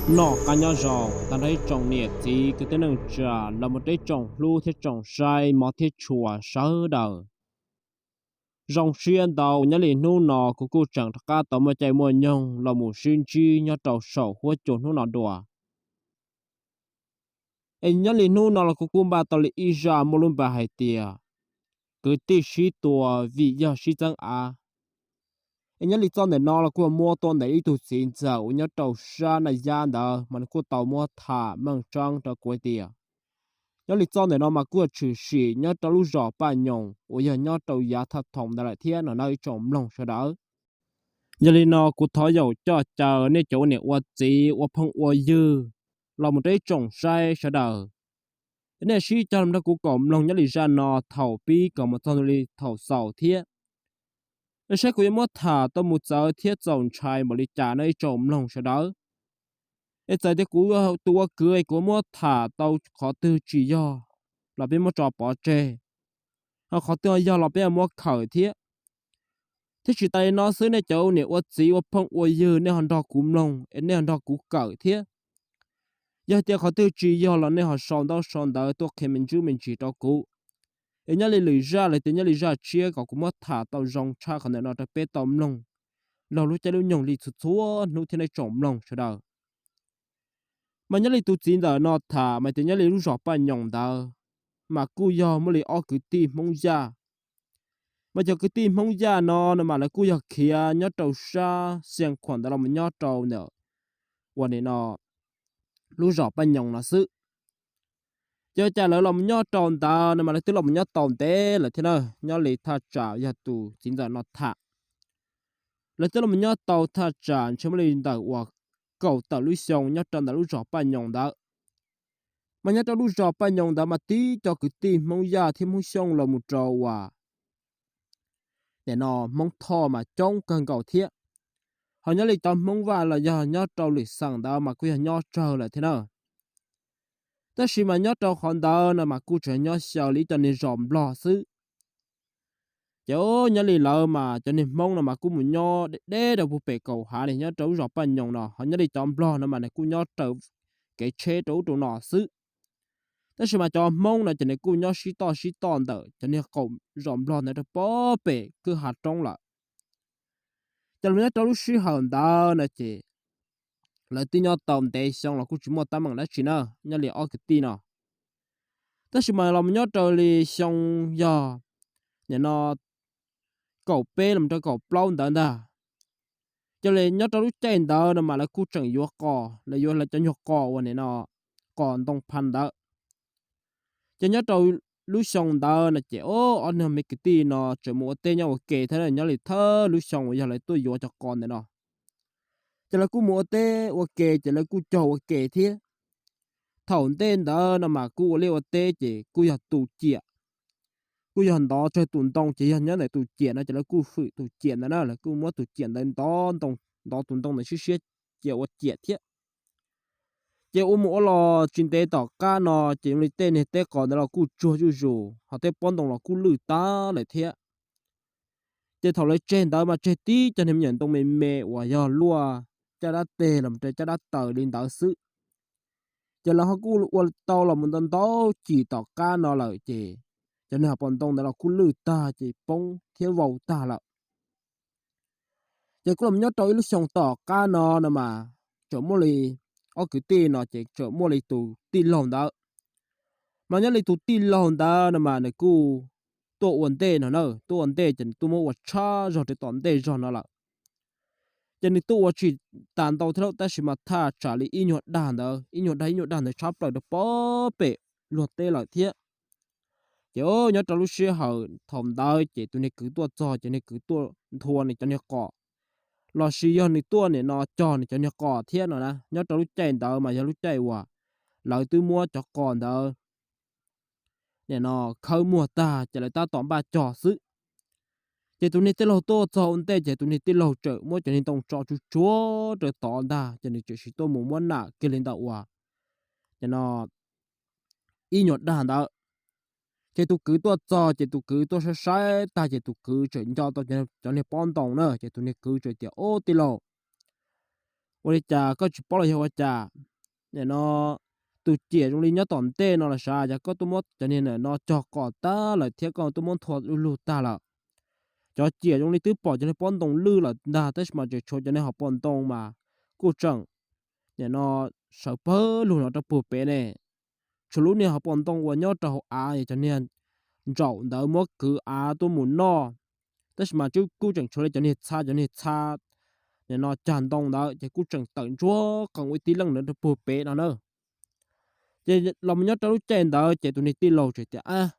Noj qab nyob zoo tag nrho ib tsoom niam txiv kwv tij neej tsa los mus rau ib tsoom hlub thiab tsoom saib mob thiab tshua sawv daws. Zoo siab ntau nyob li hnub no kuv kuj tseem rov qab tau muaj caij muaj nyoog los mus sib ntsib nyob rau saum huab cua hnub no dua. Es nyob li hnub no los kuv kuj npaj tau li ib zaj muaj lub npe hais tias kwv tij sib tua vim yog sib txeeb av. Es nyob li txoj ntawm no los kuj muab tuaj ntawm ib tug txiv ntxawm uas nyob rau sab Naj Yab ntawd mas nws kuj tau muab tham meej tseeb rau kuv hais tias nyob li txoj ntawm no mas kuj yog tshwm sim nyob rau lub zos Paj Nyoos uas yog nyob rau yav Thaj Thoom ntawd lawm thiab no na ib tsoom mloog sawv daws. Yog li no kuv thov yaum coj caw nej cov ua niam ua txiv ua phooj ua ywg los mus rau ib tsoom saib sawv daws, nej sib cog los nrog kuv koom mloog nyob li zaj no thaum pib kom mus txog li thaum xaus thiab. Saib kuv yuav muab tham tau mus txawv thiab txaus ntshai npaum li cas no ib tsoom mloog sawv daws. Es txawm tias kuv tus ua kwv es kuv muab tham tau qhov twg tsis yog los peb muab tso pov tseg, ho qhov twg yog los peb muab khawm thiab. Thiab tsis tas li no xwb, nej cov ua niam ua txiv ua phooj ua ywg nej ho nrog kuv mloog es nej ho nrog kuv kawm thiab. Yog tias qhov twg tsis yog los nej ho sau ntaub sau ntawv tuaj qhia me ntsis me ntsis rau kuv. Es nyob li lwm zaj los tias nyob li zaj tshiab kom kuv muab tham tau zoo tshaj qhov ntawm no rau peb tau mloog laug lub caij lub nyoog li txhua txhua hnub thiab nej tsoom mloog sawv daws. Mas nyob li tus txiv ntxawm no tham mas tias nyob li lub zos Paj Nyoos ntawd mas kuj yog muaj li ob kwv tij Hmoob Yaj. Mas cov kwv tij Hmoob Yaj no no mas lawv kuj yog khiav nyob rau sab Xia Khuam ntawd los mus nyob rau ntawm uas nim no lub zos Paj Nyoos no xwb. Ces ua cas lawv los mus nyob rau ntawd no mas lawv twb los mus nyob tau ntev lawm thiab na, nyob li thaj tsam yog tus txiv ntxawm no tham. Lawv twb los mus nyob tau thaj tsam ntshe muaj li ntawm uas kaum tawm lub xyoo nyob rau ntawm lub zos Paj Nyoos ntawd. Mas nyob rau lub zos Paj Nyoos ntawd mas tib co kwv tij Hmoob Yaj thiab Hmoob Xyooj los mus rau uas nim no Hmoob Thoj mas coob kawg nkaus thiab. Ho nyob li cov Hmoob Vaj los yog nyob rau lwm xeem ntawd mas kuj yog nyob tsawg lawm thiab na. Tab sis mas nyob rau qhov ntawd no mas kuj tseem nyob xyaw li ib co niag zos Nplog xwb. Ces nyob li lawv mas cov niag Hmoob no mas kuj mus nyob deb deb rau puag pem kaum hav li nyob rau lub zos Paj Nyoos no, ho nyob li cov Nplog no mas nws kuj nyob raws kev tsheb rau ub rau no xwb. Tab sis mas cov Hmoob no ces nws kuj nyob sib toj sib toj ntawm cov niag qaum zos Nplog ntawd rau puag pem kwj ha roob lawm. Ces los nyob rau lub sij hawm ntawd no ces lawv twb nyob tau ntev xyoo los kuj tsis muaj teeb meem dab tsi na, nyob li ob kwv tij no. Tab sis mas los mus nyob rau li xyoo yog nim no kaum peb los rau kaum plaub ntawd ntag. Ces li nyob rau lub caij ntawd no mas lawv kuj tseem yuav qos, lawv yuav lawv cov nyuag qos uas nim no qos ntoo pha ntawd. Ces nyob rau lub xyoo ntawd no ces ob niag me kwv tij no tseem mus ua teb nyob ua ke thiab, nyob li thawj lub xyoo uas yog lawv tuaj yuav cov qos ntawm no. Ces lawv kuj mus ua teb ua ke ces lawv kuj cog ua ke thiab. Thaum ntej ntawd no mas kuj ua liaj ua teb ces kuj yog tu ciam, kuj yog ntov tsawg tus ntoo ces yog nyob ntawm tus ciam no ces lawv kuj hwm tus ciam ntawd na, lawv kuj muab tus ciam ntawd ntov ntoo, ntov tus ntoo ntawd siab siab cia ua ciam thiab. Ces ua mus ua los tsis ntev tom qab no ces zoo li tej niag teb qos ntawd los kuj tsuag zuj zus, ho tej pob ntoo los kuj lwj tag lawm thiab. Ces thaum lawv tseg ntawd mas tseg tib cov niag me nyuam ntoo me me uas yog luaj caj dab teg los rau caj dab taws li ntawd xwb. Ces lawv ho kuj ua tau los mus ntau ntau cim tom qab no lawm ces cov niag pob ntoo ntawd los kuj lwj tag ces poob thiab vau tag lawm. Ces kuj los nyob rau ib lub xyoo tom qab no no mas tseem muaj li ob kwv tij no ces tseem muaj li tus tij laug ntawd. Mas nyob li tus tij laug ntawd no mas nws kuj tuaj ua ntej no na, tuaj ua ntej ces nws tuaj muab ua tshab zog rau tom ntej zog no lawm. Ces nws tuaj ua tsis tas ntau thiab lauj, tab sis mas thaj tsam li ib nyuag dag ntawd, ib nyuag dag ib nyuag dag ntawd tshab plaws rau puag pem luag teb lawm thiab. Ces nyob rau lub sij hawm thaum ntawd ces tus niag kwv tuaj txog ces niag kwv tuaj nthua nws cov niag qos, los sis yog nws tuaj nim no cog nws cov niag qos thiab no na. Nyob rau lub caij ntawd mas yog lub caij uas lawv twb muab cov qos ntawd nim no khawb muag tag ces lawv tab tom npaj cog xwb. Ces tus niag tij laug tuaj txog ua ntej ces tus niag tij laug tseem muab cov niag ntoo tso tsuag tsuag rau tod ntag ces nws tseem sim tuaj mus muab nam kiag li ntawm uas nim no ib nyuag dag ntawd. Ces tus kwv tuaj txog ces tus kwv tuaj saib saib tag ces tus kwv tseem nco tau cov niag pob ntoo na ces tus niag kwv tseem tias, Ob, tij laug, Ua li cas koj tsis paub los yog ua cas? Nim no tus ciam zoo li nyob tom ntej no los sav, yog koj tuaj muab cov niag nim no cog qos tag lawm thiab koj tuaj muab nthua lug lug tag lawm. Cov ciam zoo li twb pom cov niag pob ntoo lwj lawm ntag, tab sis mas tseem tshuav cov niag hauv paus ntoo mas kuj tseem nim no sawv pawg lug no rau puag pem ne. Tshuav lub niag hauv paus ntoo uas nyob rau hauv av, cov niag ntsaum ntawd muab kwv av tuaj mus noj, tab sis mas kuj tseem tshuav li cov niag txha, cov niag txha nim no cag ntoo ntawd ces kuj tseem tawm ntsuag qees ua ib tib leej ntawd rau puag pem no na. Ces los mus nyob rau lub caij ntawd ces tus niag tij laug tseem tias, Ab,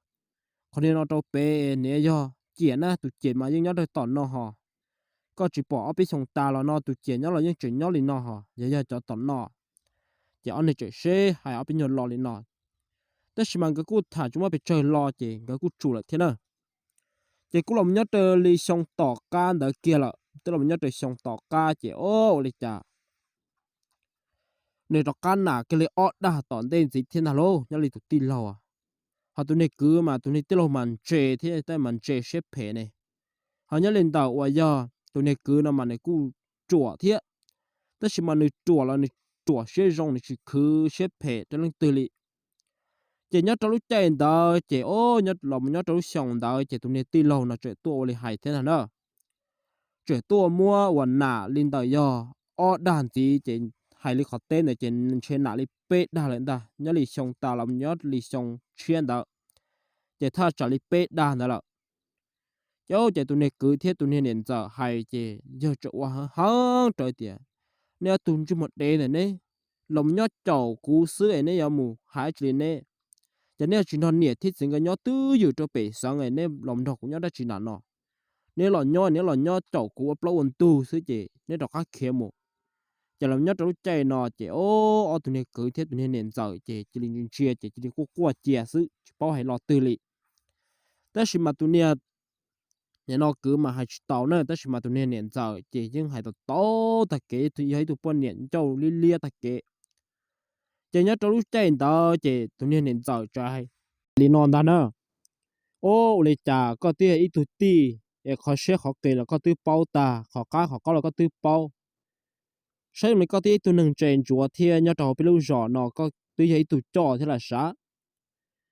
qhov niag no rau pem niam yog ciam na, tus ciam mas yeej nyob rau tom no hos. Koj tsis pom ob peb xyoos tas los no tus ciam nyob los yeej tseem nyob li no hos, yog yog cov tom no. Ces ob niag tseem sib hais ob peb nyuag lo li no. Tab sis mas nkawd kuj tham tsis muaj pes tsawg lo ces nkawd kuj tsum lawm thiab na. Ces kuj los nyob raws li xyoo tom qab ntawd kiag lawm, twb los nyob raws xyoo tom qab ces o, ua li cas nws rov qab nam kiag li ob dag tom ntej ntxiv thiab ntag lauj, nyob li tus tij laug. Ho tus niag kwv mas tus niag tij laug mas ntse thiab, tab mas ntse siab phem ne. Ho nyob li ntawm uas yog tus niag kwv no mas nws kuj ruam thiab, tab sis mas nws ruam los nws ruam siab zoo, nws tsis khwv siab phem rau leej twg li. Ces nyob rau lub caij ntawd ces o, los mus nyob rau lub xyoo ntawd ces tus niag tij laug no tseem tuaj ua li hais thiab ntag na. Tseem tuaj muab uas nam li ntawm yog ob dag ntxiv ces hais li qhov teb ntawd ces ntshe nam li peb dag lawm ntag, nyob li xyoo tas los nyob li xyoo tshiab ntawd ces thaj tsam li peb dag ntawd lawm. Ces, ces tus niag kwv thiab tus niag niam ntxawm hais ces yawg tseem ua heev heev rau tias, Nej ob tug ntsej muag dev ntawm neb, los nyob caum kuv xwb es neb yuav mus hais dab tsi li neb? Ces neb tsis nrog niam thiab txiv nkawd nyob twj ywm rau pem xeev es neb los nrog kuv nyob dab tsi nram no? Neb los nyob, neb los nyob caum kuv ua plaub ua ntug xwb ces neb rov qab khiav mus. Ces los nyob rau lub caij no ces o, ob tug niag kwv thiab tus niag niam ntxawm ces cia li ntsia ces cia li quaj quaj cia xwb tsis paub hais lo twg li. Tab sis mas tus niag nim no kwv mas hais tsis tau na, tab sis mas tus niag niam ntxawm ces yeej hais tau tau tag kev, yog ib tug poj niam ncauj liab liab tag kev. Ces nyob rau lub caij ntawd ces tus niag niam ntxawm tseem hais li no ntag na, O, ua li cas koj twb yog ib tug tij es qhov siab qhov qis los koj twb paub tag, qhov qab qhov qaub los koj twb paub. Saib zoo li koj twb yog ib tug neeg ntse ntsuav thiab nyob rau hauv peb lub zos no koj twb yog ib tug coj thiab lam sav.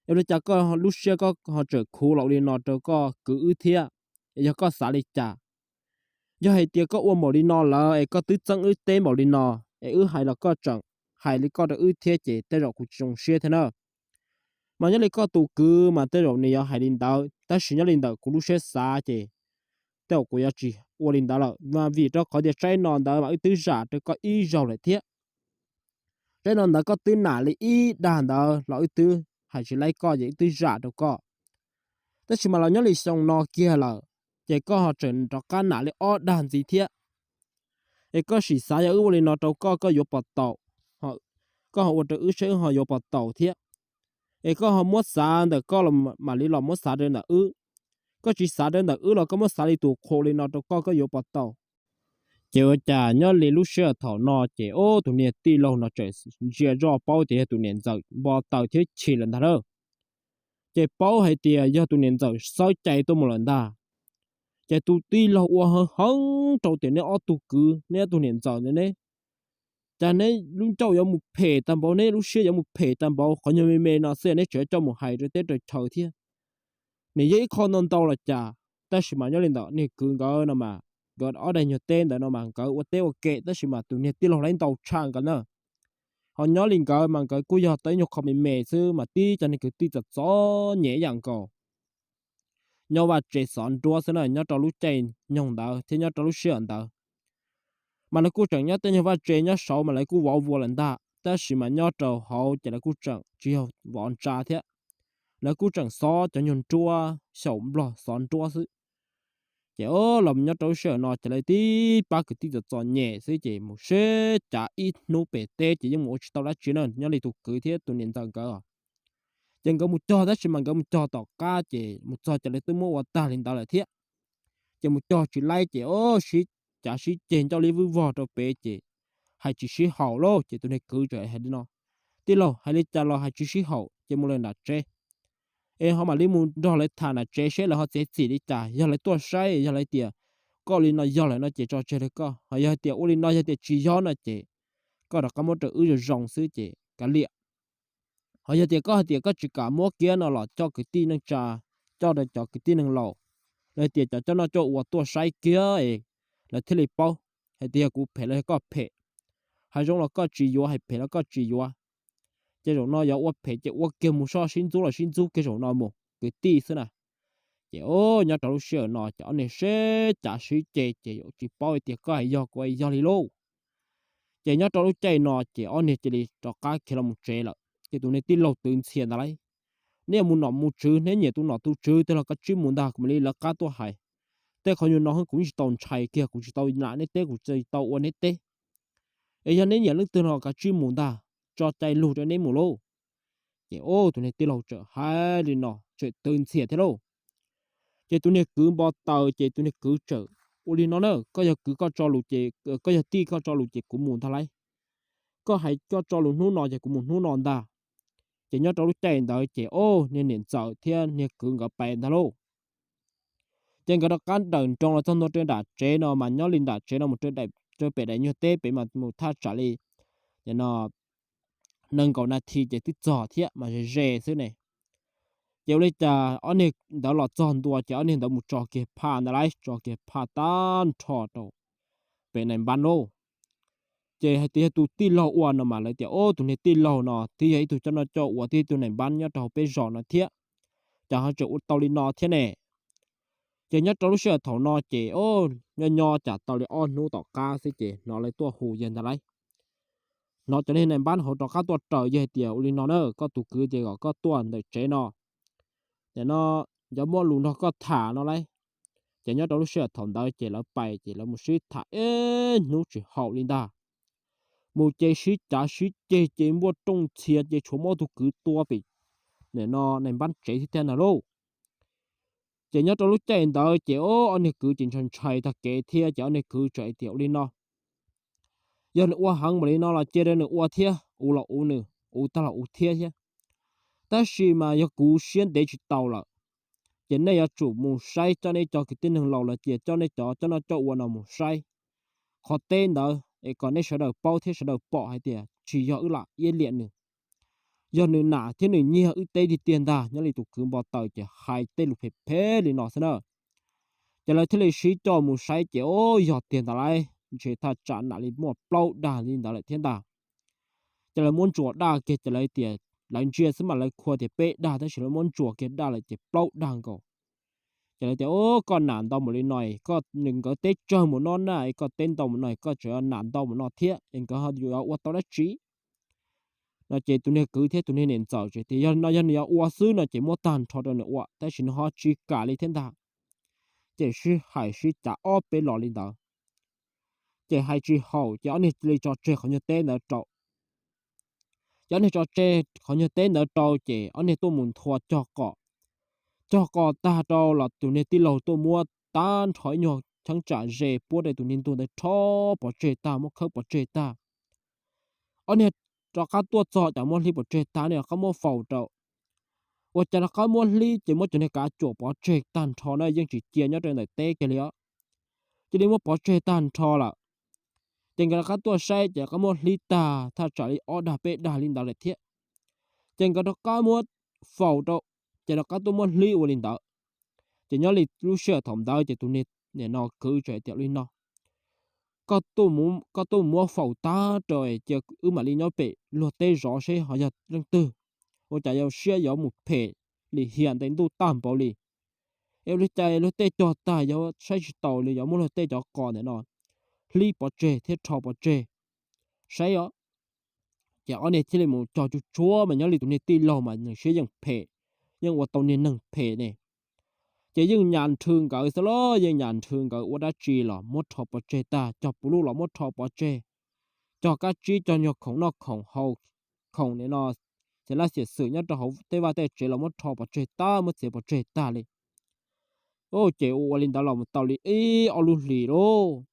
Es ua li cas koj lub siab koj ho tseem khuv los ua li no rau koj kwv wb thiab? Es yog koj xav li cas? Yog hais tias koj ua npaum li no lawm es koj twb txeeb wb teb npaum li no, es wb hais los koj tseem hais li koj rau wb thiab ces tej zaum kuv tsis zoo siab thiab na. Mas nyob li koj tus kwv mas tej zaum nws yuav hais li ntawd, tab sis nyob li ntawm kuv lub siab xav ces tej zaum kuv yuav tsis ua li ntawd lawm, mas vim rau qhov tias tsaib no ntawd mas wb twb zam rau koj ib zaug lawm thiab. Tsaib no ntawd koj twb nam li ib dag ntawd los wb twb hais tsis laib koj ces wb twb zam rau koj. Tab sis mas los nyob li xyoo no kiag lawm, ces koj ho tseem rov qab nam li ob dag ntxiv thiab. Es koj sim xav yog wb ua li no rau koj, koj yuav puas taus? Koj ho ua rau wb saib wb ho yuav puas taus thiab? Es koj ho muab xav ntawm koj los mam li los muab xav rau ntawm wb. Koj tsis xav rau ntawm wb los koj muab xav li tus qhua li no rau koj, koj yuav puas taus? Ces ua cas nyob li lub sij hawm thaum no ces ub tus niag tij laug no tseem ntsia zoj paub tias yog tus niam ntxawm npo taws thiab chim lawm ntag lauj. Ces paub hais tias yog tus niam ntxawm xawb cai tuaj mus lawm ntag. Ces tus tij laug ua heev heev rau tias, Neb ob tug kwv, neb ob tug niam ntxawm ntawd ne, cas neb lub ncauj yuav mus phem tag npaum, neb lub siab yuav mus phem tag npaum, qhov nyuag me me no xwb neb tseem coj mus hais rau teb rau chaw thiab. Nws yog ib qho ntau ntau los cas, tab sis mas nyob li ntawm niag kwv nkawd no mas, nkawd ob daim nyuag teb ntawd no mas nkawd ua teb ua ke, tab sis mas tus niag tij laug laib ntau tshaj nkawd na. Ho nyob li nkawd mas nkawd kuj yog tau ib nyuag qho me me xwb mas tib cov niag kwv tij txom txom nyem ib yam nkaus. Nyob vaj tse xov nruab xwb na, nyob rau lub caij nyoog ntawd thiab nyob rau lub sij hawm ntawd mas lawv kuj tseem nyob tej nyuag vaj tse nyob saud mas lawv kuj vov vuas lawm ntag, tab sis mas nyob rau hauv ces lawv kuj tseem tsis yog vov ntsa thiab, lawv kuj tseem xov cov nyuag nruab xyaum nplog xov nruab xwb. Ces o, los nyob rau lub sij hawm no ces lawv tib pab kwv tij txom txom nyem xwb ces mus sib cav ib hnub pem teb ces yeej mus ua tsis tau dab tsi na, nyob li tus kwv thiab tus niam ntxawm nkawd. Ces nkawd mus cog tab sis mas nkawd mus cog tom qab ces mus txog ces lawv twb muab ua tag li ntawd lawm thiab. Ces mus cog tsis laib ces o, sib cav sib ceg ncauj liab vwb vog rau pem ces hais tsis sib haum lauj. Ces tus niag kwv tseem hais li no, Tij laug, hais li cas los hais tsis sib haum ces mus lawm nram tsev es ho mam li mus nrog lawv tham nram tsev seb lawv ho txiav txim li cas. Yog lawv tuaj saib, yog lawv tias koj li no yog lawm no ces tso tseg li koj, ho yog hais tias ua li no yog tias tsis yog no ces koj rov qab muab rau wb zoo zoo xwb ces kav liam. Ho yog tias koj hais tias koj tsis kam muab kiag no los coj kwv tij neej tsa, coj rau cov kwv tij neeg laus, los hais tias cov coj noj coj ua tuaj saib kiag es lawv thiaj li paub hais tias yog kuv phem los yog koj phem. Hais zoo los koj tsis yuav, hais phem los koj tsis yuav. Ces zaum no yuav ua phem ces ua kiag mus, soj sib ntxub los sib ntxub kiag zaum no mus kwv tij xwb na. Ces o, nyob rau lub sij hawm no ces ob niag sib cav sib ceg ces yuav tsis paub hais tias koj hais yog kuv hais yog li lauj. Ces nyob rau lub caij no ces ob niag cia li rov qab khiav los mus tsev lawm. Ces tus niag tij laug twv ntxhias ntag lauj, neb mus nom mus tswv, neb nyiam tus nom tus tswv twg los kav tsij mus ntag, kuv mam li lawv qab tuaj hais. Tej qhov nyuag no kuv tsis tau ntshai kiag, kuv tsis tau nam neb teb, kuv tsis tau ua neb teb. Es yog neb nyiam leej twg no kav tsij mus ntag, tso cai lug rau neb mus lauj. Ces o, tus niag tij laug txawm hais li no txawm twv ntxhias thiab lauj. Ces tus niag kwv npau taws ces tus niag kwv txawm ua li no na, koj yog kwv koj tso lus ces, koj yog tij koj tso lus ces kuv mus ntag lauj. Koj hais koj tso lus hnub no ces kuv mus hnub no ntag. Ces nyob rau lub caij ntawd ces o, niag niam ntxawm thiab niag kwv nkawd pais ntag lauj. Ces nkawd rov qab dawm nroos los txog ntua rau nram tsev no mas nyob li nram tsev no mus rau pem daim nyuag teb pem mas mus thaj tsam li no nees nkaum nas this ces twb txog thiab mas ze ze xwb ne. Ces ua li cas ob niag ntawd los txog ntua ces ob niag ntawd mus tso kiag phaj ntag lauj, tso kiag phaj tag nrho rau pem nais npab lauj. Ces hais tias yog tus tij laug ua no mas lawv tias o, tus niag tij laug no twb yog ib tug coj noj coj ua, twb yog ib tug nais npab nyob rau hauv peb zos no thiab, cas ho tseem ua tau li no thiab ne. Ces nyob rau lub sij hawm thaum no ces o, nyob nyob cas tau li ob hnub tom qab xwb ces hnov lawv tuaj hu yawg ntag lauj. Hnov cov niag nais npab hauv rov qab tuaj raws yawg hais tias ua li no na, koj tus kwv ces kom koj tuaj ntawm tsev no, ces no yuav muaj lus nrog koj tham no lauj. Ces nyob rau lub sij hawm thaum ntawd ces lawv pais ces lawv mus sib tham ib hnub tsis haum li ntag. Mus ces sib cav sib ceg ces npuaj rooj ntxhias ces tshuav muab tus kwv tua pem no nais npab tsev thiab thiab ntag lauj. Ces nyob rau lub caij ntawd ces o, ob niag kwv ces ntshai ntshai tag kev thiab ces ob niag kwv txawm hais tias ua li no, yog nws ua heev npaum li no los cia rau nws ua thiab, ua los ua nws, ua tag los ua thiab thiab. Tab sis mas yog kuv siab ntev tsis tau lawm, ces nej yuav tsum mus saib coj nej cov kwv tij neeg laus los sis coj nej cov coj noj coj ua no mus saib qhov teb ntawd es kom nej sawv daws paub thiab sawv daws pom hais tias tsis yog wb lam iab liam nws, yog nws nam thiab nws nyiag wb teb tiag tiag ntag. Nyob li tus kwv npau taws ces hais tej lus phem phem li no xwb na. Ces lawv thiaj li sib coj mus saib ces o, yog tiag ntag lauj, ntshe thaj tsam nam li muaj plaub dag li ntawd lawm thiab ntag. Ces lawv muab ntsuas dag kiag ces lawv tias, lawv ntsia xwb mas lawv khua tias peb dag tab sis lawv muab ntsuas kiag dag lawm ces plaub dag nkaus. Ces lawv tias o, koj nam ntau npaum li no, koj nkawd teb tsawg mus no na, koj teb ntau mus no koj tseem nam ntau mus no thiab es nkawd yuav ua tau dab tsi no. Ces tus niag kwv thiab tus niag niam ntxawm txawm tias yog no yog nws yuav ua xwb no ces muab tag nrho rau nws ua tab sis nws ho tsis kam li thiab ntag. Ces sib hais sib cav ob peb los li ntawd, ces hais tsis haum ces ob niag cia li tso tseg qhov nyuag teb ntawd rau. Ces ob niag tso tseg qhov nyuag teb ntawd rau ces ob niag tuaj mus nthua cog qos. Cog qos tag rau los tus niag tij laug tuaj muab tag nrho ib nyuag cheeb tsam ze puab rau tus niag ntug ntawd rho pov tseg tag, muab khawb pov tseg tag. Ob niag rov qab tuaj txog cas muab hliv pov tseg tag, ob niag rov qab muab faus rau. Ua cas rov qab muab hliv ces muab cov niag kav cuam pov tseg tag nrho na, yeej tsis cia nyob rau ntawm teb kiag li os. Cia li muab pov tseg tag nrho lawm. Ces nkawd rov qab tuaj saib ces rov qab muab hliv tag thaj tsam li ob dag peb dag li ntawd lawm thiab. Ces nkawd rov qab muab faus rau, ces rov qab tuaj muab hliv ua li ntawd. Ces nyob li lub sij hawm thaum ntawd ces tus niag no kwv txawm hais tias li no, koj tuaj muab faus tag rau cia wb mam li nyob pem luag teb zov seb ho yog leej twg. Ua cas yuav siab yuav mus phem li hiam ntev ntuj tag npaum li. Es ua li cas luag tej cog tag yuav saib tsis taus li, yuav muab luag tej cov qos ntawm no hliv pov tseg thiab rho pov tseg saib os. Ces ob niag thiaj li mus cog tsuj tsuav mas nyob li tus niag tij laug mas nws siab yeej phem, yeej ua tau niag neeg phem ne. Ces yeej nyas nrhw nkawd xwb los yeej nyas nrhw nkawd ua dab tsi los muab rho pov tseg tag, cog puv luj los muab rho pov tseg, cog kab tsib cog nyuag khoom noj khoom haus, khoom nim no xev laj xiam xwm nyob rau hauv tej vaj tej tsev los muab rho pov tseg tag, muab txiav pov tseg tag li. Ces ua ua li ntawd los mus tau li ib ob lub hlis lauj.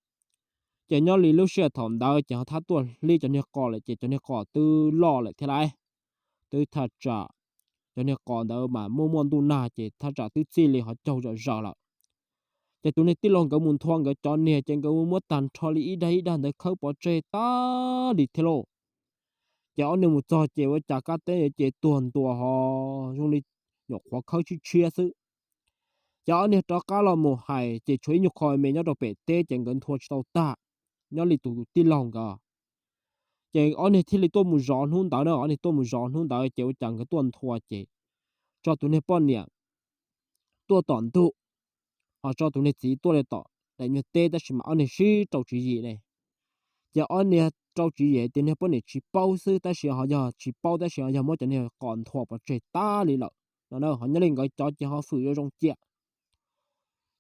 Ces nyob li lub sij hawm thaum ntawd ces ho thab tuaj hliv cov niag qos lawm ces cov niag qos twb loj lawm thiab lauj. Twb thaj tsam cov niag qos ntawd mas muaj muaj ntuj nag ces thaj tsam twb txij li ho caug zom zaws lawm. Ces tus niag tij laug nkawd mus nthua nkawd cov niag ces nkawd muab tag nrho li ib dag ib dag ntawd khawb pov tseg tag li thiab lauj. Ces ob niag mus txog ces ua cas kab teb ces tuag ntua ho zoo li nyuam qhuav khawb tshiab tshiab xwb. Ces ob niag rov qab los mus hais ces tshuav ib nyuag qho me nyob rau pem teb ces nkawd nthua tsis tau tag, nyob li tus tij laug nkawd. Ces ob niag thiaj li tuaj mus zov hnub ntawd na, ob niag tuaj mus zov hnub ntawd ces ua cas nkawd tuaj nthua ces tso tus niag poj niam tuaj tom ntug, ho tso tus niag txiv tuaj li tom daim nyuag teb tab sis mas ob niag sib rau tswv yim ne. Ces ob niag rau tswv yim tias niag poj niam tsis paub xwb tab sis ho yog tsis paub tab sis ho yog muab cov niag qos nthua pov tseg tag li lawm no na, ho nyob li nkawd cov ces ho fwm zoo zoo ciam.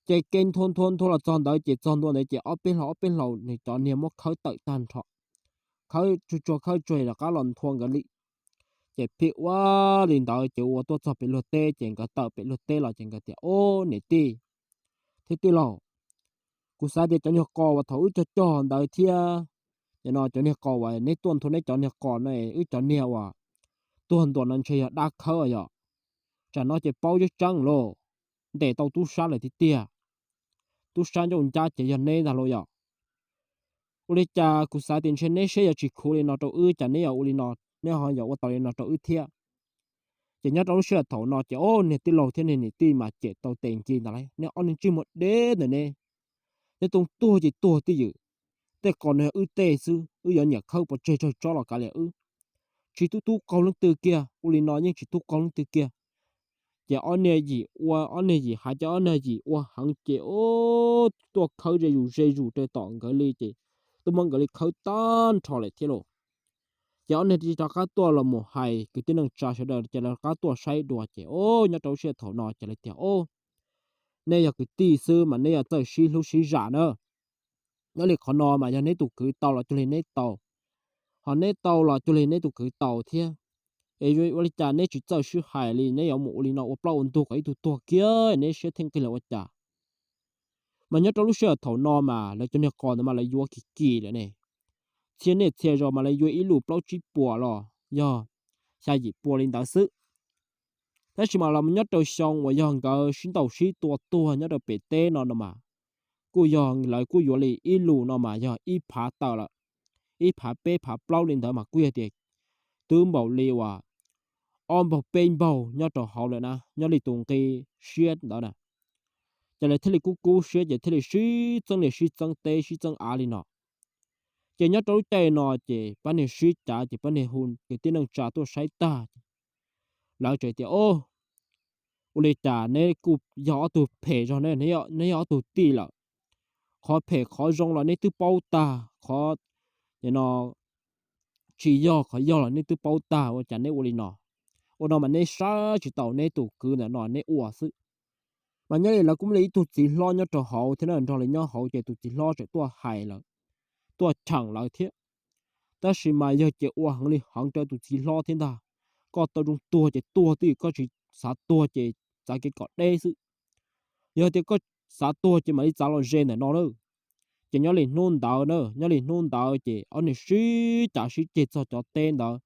Ces kev nthua nthua nthua los txog ntawd ces txog ntua ntawd ces ob peb hlau ob peb hlau nws cov niag muab khawb tawm tag nrho, khawb tsuag tsuag khawb tsuag rov qab los nthua nkawd li. Ces pheej ua li ntawd ces ua tuaj txog pem luag teb ces nkawd tawm pem luag teb los ces nkawd tias, Ob niam tij thiab tij laug, kuv xav tias cov niag qos uas thaum wb cog cog ntawd thiab, no cov niag qos uas neb tuaj nthua neb cov niag qos no, wb cov niag uas tuag ntua no ntshe yog dab khawb yom. Tsam no ces paub tseeb tseeb lauj, ntes tau tub sab lawm tiag tiag. Tub sab ncauj ncab ces yog neb ntag lauj yom. Ua li cas kuv xav tias ntshe neb siab yuav tsis khuv li no rau wb, cas neb yuav ua li no, neb ho yuav ua tau li no rau wb thiab. Ces nyob rau lub sij hawm thaum no ces ob niag tij laug thiab niag niam tij mas cem tau tes nce ntag lauj, neb ob niag ntsej muag deb ntawm ne, neb tub tuag ces tuag twj ywm, tej qos no yog wb tej xwb, wb yuav nyiam khawb pov tseg tsawg tsob los kav liam wb, tsis tub tub qaug leej twg kiag, ua li no yeej tsis tub qaug leej twg kiag. Ces ob niag yim ua, ob niag yim hais ces ob niag yim ua heev ces tuaj khawb ze zus ze zus rau tom nkawd li ces tuaj muab nkawd li khawb tag nrho lawm thiab lauj. Ces ob niag rov qab tuaj los mus hais kwv tij neej tsa sawv daws ces lawv rov qab tuaj saib dua ces o, nyob rau lub sij hawm thaum no ces lawv tias, O, neb yog kwv tij xwb mas neb yuav txawj sib hlub sib zam na. Nyob li qhov no mas yog neb tus kwv tau los cuag li neb tau, ho neb tau los cuag li neb tus kwv tau thiab. Es ua li cas neb tsis txawj sib hais li, neb yuav mus ua li no ua plaub ua ntug kom ib tug tuag kiag neb siab thiaj nqig los ua cas? Mas nyob rau lub sij hawm thaum no mas lawv cov niag qos ntawd mas lawv yuav kim kim lawm ne, txhia niaj txhia zaus mas lawv yuav ib lus plaub tsib puas los yog xya yim pua li ntawd xwb. Tab sis mas los nyob rau xyoo uas yog nkawd sib ntaus sib tua tuag nyob rau pem teb no no mas, kuj yog lawv kuj yuav li ib lus no mas yog ib phav tawm lawm, ib phav peb phav plaub li ntawd mas kuj yog tias twb npaum li uas ob npaug peb npaug nyob rau hauv lawm na, nyob li tus nqi siab ntawd na. Ces lawv thiaj li kub kub siab ces thiaj li sib txeeb liaj sib txeeb teb sib txeeb av li no. Ces nyob rau lub caij no ces pab niag sib cav ces pab niag hu kwv tij neej tsa tuaj saib tag, lawv tseem tias, O, ua li cas neb kuj yog ob tug phem zog ne, neb yog ob tug tij lawm, qhov phem qhov zoo los neb twb paub tag, qhov no tsis yog qhov yog los neb twb paub tag, ua cas neb ua li no? Ua no mas neb saib tsis taus neb tus kwv ntawm no neb ua xwb. Mas nyob li lawv kuj muaj li ib tug txiv hlob nyob rau hauv thiab na, nrog lawv nyob hauv ces tus txiv hlob tseem tuaj hais lawv, tuaj cheem lawv thiab. Tab sis mas yog ces ua heev li heev rau tus txiv hlob thiab ntag. Koj tau zoo tuag ces tuag twj ywm, koj tsis xav tuag ces txav kev kom deb xwb. Yog tias koj xav tuag ces mam li txav los ze ntawm no na. Ces nyob li hnub ntawd na, nyob li hnub ntawd ces ob niag sib cav sib ceg txog cov teb ntawd.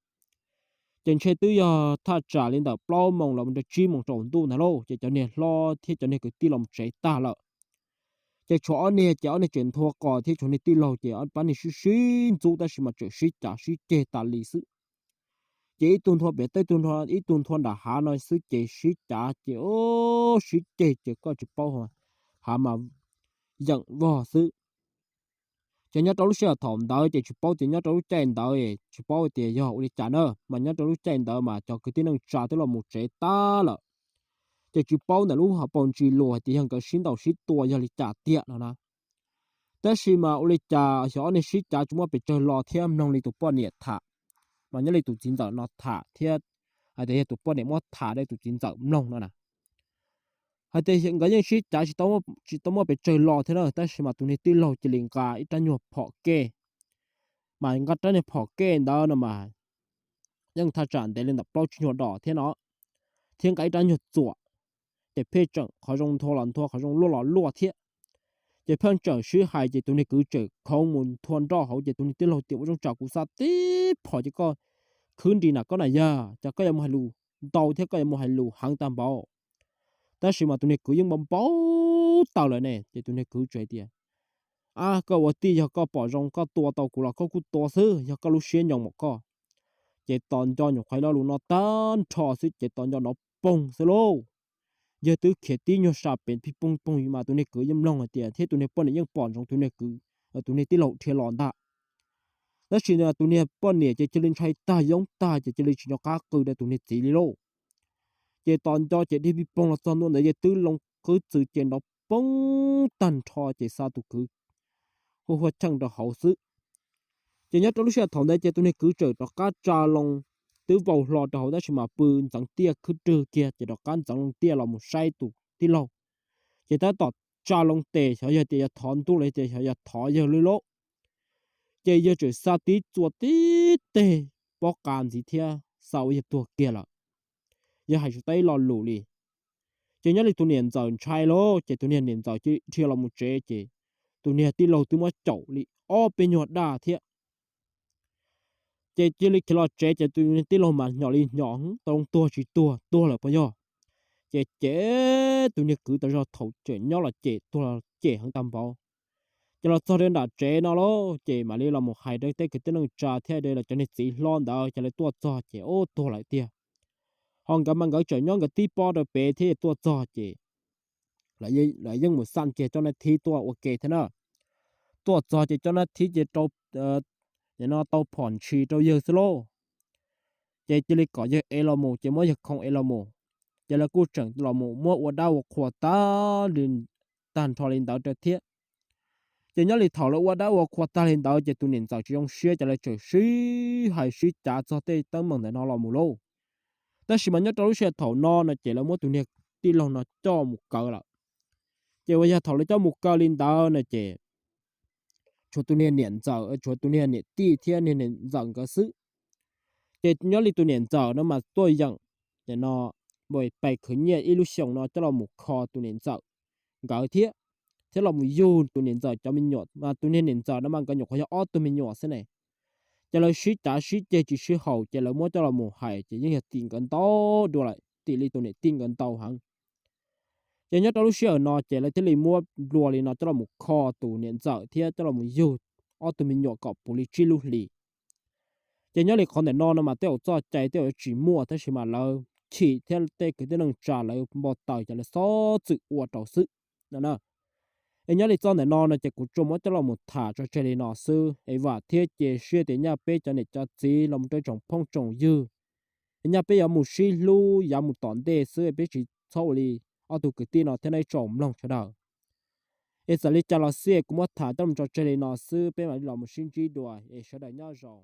Ces ntshe twb yog thaj tsam li ntawm plaub moos los mus rau tsib moos tsaus ntuj ntag lauj, ces cov niag hlob thiab cov niag kwv tij los mus tsev tag lawm. Ces tshuav ob niag ces ob niag tseem nthua qos thiab tshuav niag tij laug ces pab niag sib sib ntxub tab sis mas tseem sib cav sib ceg tas li xwb. Ces ib tug nthua pem teb, ib tug nthua nram hav no xwb ces sib cav ces sib ceg ces koj tsis paub, hav mas yeem vog xwb. Ces nyob rau lub sij hawm thaum ntawd ces tsis paub tias nyob rau lub caij ntawd tsis paub tias yog ua li cas na, mas nyob rau lub caij ntawd mas cov kwv tij neej tsa twb los mus tsev tag lawm. Ces tsis paub ntawm lub hauv paus ntsis lus hais tias yog nkawd sib ntaus sib tua yog li cas tiag no na. Tab sis mas ua li cas xyov ob niag sib cav tsis muaj pes tsawg los thiab mloog li tus poj niam tham, mas nyob li tus txiv ntxawm no tham thiab, hais tias yog tus poj niam muab tham rau tus txiv ntxawm mloog no na. Hais tias nkawd yeej sib cav tsis tau muaj pes tsawg los thiab na, tab sis mas tus niag tij laug cia li nqa ib rab nyuag phom kej, mas nqa rab nyuag phom kej ntawd no mas yeej thaj tsam ntev li ntawm plaub tsib nyuag dos thiab no, thiab nqa ib rab nyuag txuam, ces pheej tseem qhov zoo nthua los nthua, qhov zoo luaj los luaj thiab. Ces pheej tseem sib hais ces tus niag kwv tseem khoov mus nthua nroj hauv ces tus niag tij laug tias ua zoo tsam kuv xa tib phom ces koj khwb nris na koj na yog, ces koj yuav mus hais lus ntau thiab koj yuav mus hais lus heev tag npaum. Tab sis mas tus niag kwv yeej npau npau taws lawm ne. Ces tus niag kwv teb tias, A, koj ua tij yog koj pom zoo koj tua tau kuv los koj kuj tua xwb, yog koj lub siab nyoos mam koj. Ces tos nco nyuam qhuav lo lus no tag nrho xwb ces tos nco nrov poog xwb lauj. Yawg twb khiav tib nyuag sa pem pij poog poog mas tus niag kwv yeej mloog hais tias thiab tus niag poj niam yeej pom ntsoov tus niag kwv, tus niag tij laug dhia los ntag. Tab sis tus niag poj niam ces cia li ntshai tag yoob tag ces cia li tsis nco qab qw rau tus niag txiv li lauj. Ces tos nco ces dhia pij poog los txog ntua ntawd yawg twb loo qwb txwv ces nrov poog tag nrho ces xa tus kwv hu hua cheej rau hauv xwb. Ces nyob rau lub sij hawm thaum ntawd ces tus niag kwv txawm rov qab tsa loo, twb vau hlo rau hauv tab sis mas pw ntxeev tiaj khwb rwg kiag ces rov qab ntxeev loo tiaj los mus saib tus tij laug. Ces tab tom tsa loo tes xyov yog tias yog thov ntuj los tias xyov yog thov yawg li lauj. Ces yawg txawm xa tib txuas tib teg pob qa ntxiv thiab xa ua yawg tuag kiag lawm. Yawg hais tsis tau ib lo lus li. Ces nyob li tus niam ntxawm ntshai lauj ces tus niag niam ntxawm cia li dhia los mus tsev ces tus niag tij laug twb muab caum li ob peb nyuag daj thiab. Ces cia li khiav los tsev ces tus niag tij laug mas hnyos li hnyos tau tuag tsis tuag tuag lawm puas yog. Ces cem tus niag kwv tas zog thaum tseem nyob los cem tuag los cem heev tag npaum. Ces los txog rau nram tsev no lauj ces mam li los mus hais rau tej kwv tij neej tsa thiab rau cov niag txiv hlob ntawd ces lawv tuaj txog ces ub tuag lawm tiag. Ho nkawd mas nkawd tseem nyob nkawd tib pob rau pem thiab tuaj txog ces lawv yeej mus xaj kiag cov nab thib tuaj ua ke thiab na. Tuaj txog ces cov nab thib ces rau, no tau phom ntshis rau yawg xwb lauj. Ces cia li kom yawg ev los mus ces muab yawg khoo ev los mus. Ces lawv kuj tseem los mus muab ua dab ua qhua tag li, tag nrho li ntawd rau thiab. Ces nyob li thaum lawv ua dab ua qhua tag li ntawd ces tus niam ntxawm tsis zoo siab ces lawv tseem sib hais sib cav txog tej teeb meem ntawm no los mus lauj. Tab sis mas nyob rau lub sij hawm thaum no no ces lawv muab tus niag tij laug no coj mus kaw lawm. Ces uas yog thaum lawv coj mus kaw li ntawd no ces tshuav tus niag niam ntxawm, tshuav tus niag niam tij thiab niag niam ntxawm nkawd xwb. Ces nyob li tus niam ntxawm no mas tuaj yeem, no, pais khwv nyiaj ib lub xyoos no coj los mus kho tus niam ntxawm nkawd thiab, thiab los mus yug tus niam ntxawm cov me nyuam mas tus niag niam ntxawm no mas nkawd nyuam qhuav yog ob tug me nyuam xwb ne. Ces lawv sib cav sib ceg tsis sib haum ces lawv muab coj los mus hais ces yeej yog tim nkawd ntau dua lawm, tim li tus niam tij nkawd ntau heev. Ces nyob rau lub sij hawm no ces lawv thiaj li muab nplua li no coj los mus kho tus niam ntxawm thiab coj los mus yug ob tug me nyuam kom puv li tsib lub hlis. Ces nyob li qhov ntawm no no mas tej zaum txoj cai tej zaum yuav tsis muaj tab sis mas lawv chim thiab tej kwv tij neej tsa lawv npau taws ces lawv xob txwm ua rau xwb no na. Es nyob li txoj ntawm no no ces kuv tsuas muab coj los mus tham tso tseg li no xwb es vam thiab cia siab tias nyaj peb cov niam cov txiv los mus rau tsoom phooj tsoom ywg, es nyaj peb yuav mus sib hlub yav mus tom ntej xwb, peb tsis txhob ua li ob tug kwv tij no thiab nawb, ib tsoom mloog sawv daws. Es txawm li cas los xij kuv muab tham coj mus tso tseg li no xwb, peb mam li los mus sib ntsib dua es sawv daws nyob zoo.